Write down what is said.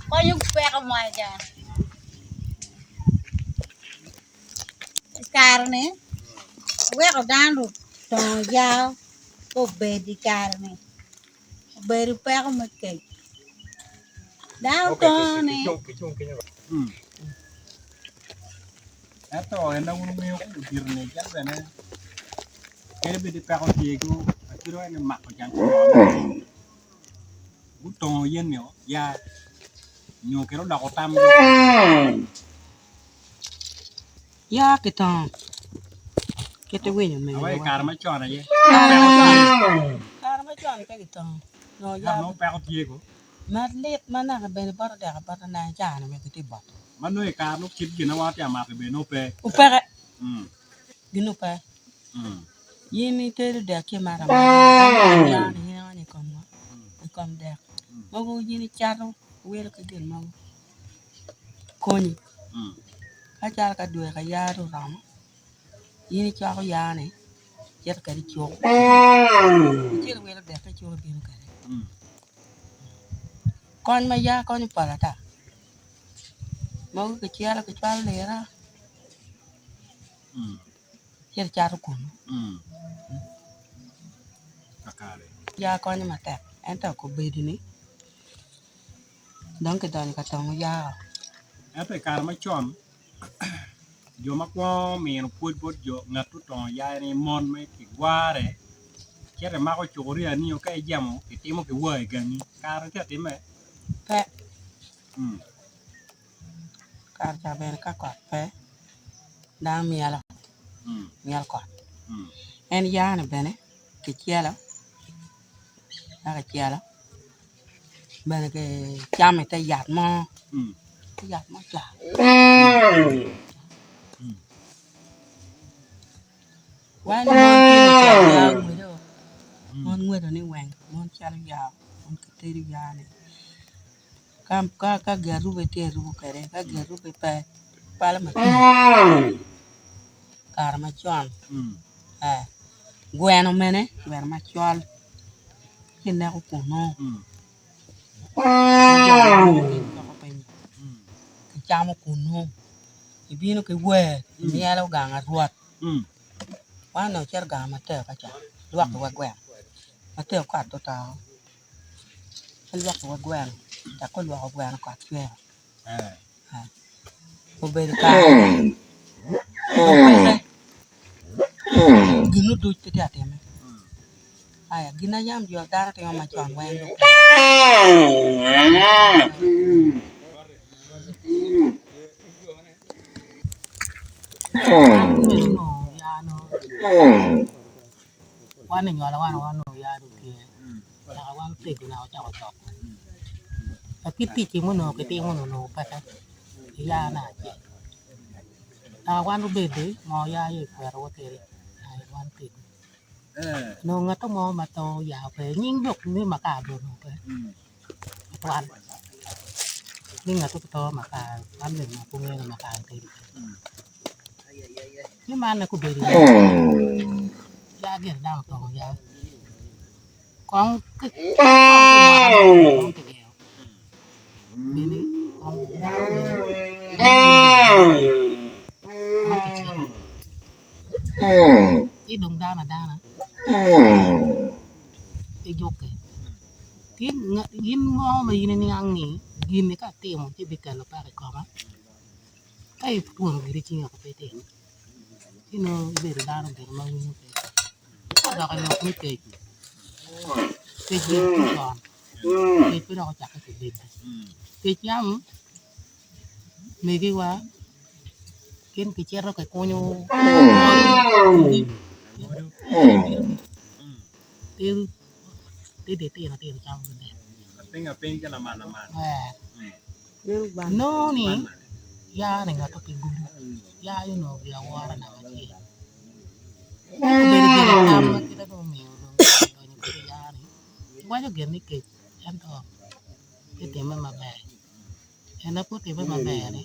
Konyo peko mo keken i kare-ni weko dano otongo yao obedo i kare-ni obedo peko me kec dano tongo ni Ento en ma wun wungeyo odito-ni calo bene kadi bed ni peko tye akit ma en omako jang gutongo yen-nio ya nyo kede oloko tamgi. Ya kitongo kit iwinyo mene Awa i kare macon aye kare macon pe kitongo nongo ya nongo peko tye ko malit ma naka bene bot odeko abota naka icano myero giti boto ma nongo i kare nongo kit gin ma wan watye ka mato bene nongo pe opeke gin ope in itedo dek ci imato amata ento in ionyo i kom ngo i kom dek mogo in icato iwilo ki gin mogo konyi ka calo ka dwe ka yaa dong oromo in icoko yaa-ni icito kwede i cuk icito iwilo dek ki i cuk ibino kwede kony ma yaa konyo pol ata mogo kicelo kicwalo lira ci icato kunu yaa konyo matek ento kobedini dong kidonyo ka tongo yaa. Ento i kare macon, jo ma kwongo mino pwod bot jo ngat otongo yaa ni mon me kigware cito imako cukuria nio ka ijemo kitimo ki war i gangi kare ni tye ka timme? Pe. Kare ca bene ka kot pe dano myelo, myelo kot. En yaa-ni bene kicelo ka kicelo bene kicamo ite yat mo, ite yat mo ca. Wan mon tye ka celo yaa ngwedo, mon ngwedo ni weng mon celo yaa mon kitedo yaa-ni. Ka gin arube tye arubo kwede ka gin arube pe cwalo kare macon gweno mene gweno macol ci ineko kunu kicamo kunu ibino ki wer imyelo gang arwot wan onongo wacito gang Mateo ka ca lwaki wa gweno Mateo kot oto. Alwoko wa gweno dok ka olwoko gweno kot cwer obedo kare peke gin oduc pe tye ka timme aya gin ma yam jo dano timo macon weng dong pe. Wan inywalo wan onongo ya dong tye naka wan oteggo naka ocako doko wa ki tic ma onongo kitimo onongo peke ki yaa me acel naka wan obedi ngo ya aye kwerowa kwede naka wan oteggo onongo ngat mo ma to ya pe nying lok me makar bene onongo pe tutwal ni ngat mo to makar man bene onongo pe ngeyo ni makar tye. Ci man aye gubedo ya gire dano otongo ya kong kigengo ci dong dano adana gijukke gin mo ma in iniang ni gin-ni ka atimo ci bikelo peko i koma. Ka itwono giri cingi woko pe itimo ci nongo ibedo dano gire ma winyo pe ka dok i lok me kec, kec bene tye con kec pe dok ocakke ki bedo kec yam megiwa gin gicito gikunyo tidi tino tino camo Nongo ni yaa-ni ngat ma kigudo yaa onongo obedo awora namba acel obedo gin tam ma kite dong omiyo dong odonyo kwede i yaa-ni iwaco gin ni kec ento pe timme maber ene pe otimme maber-ri.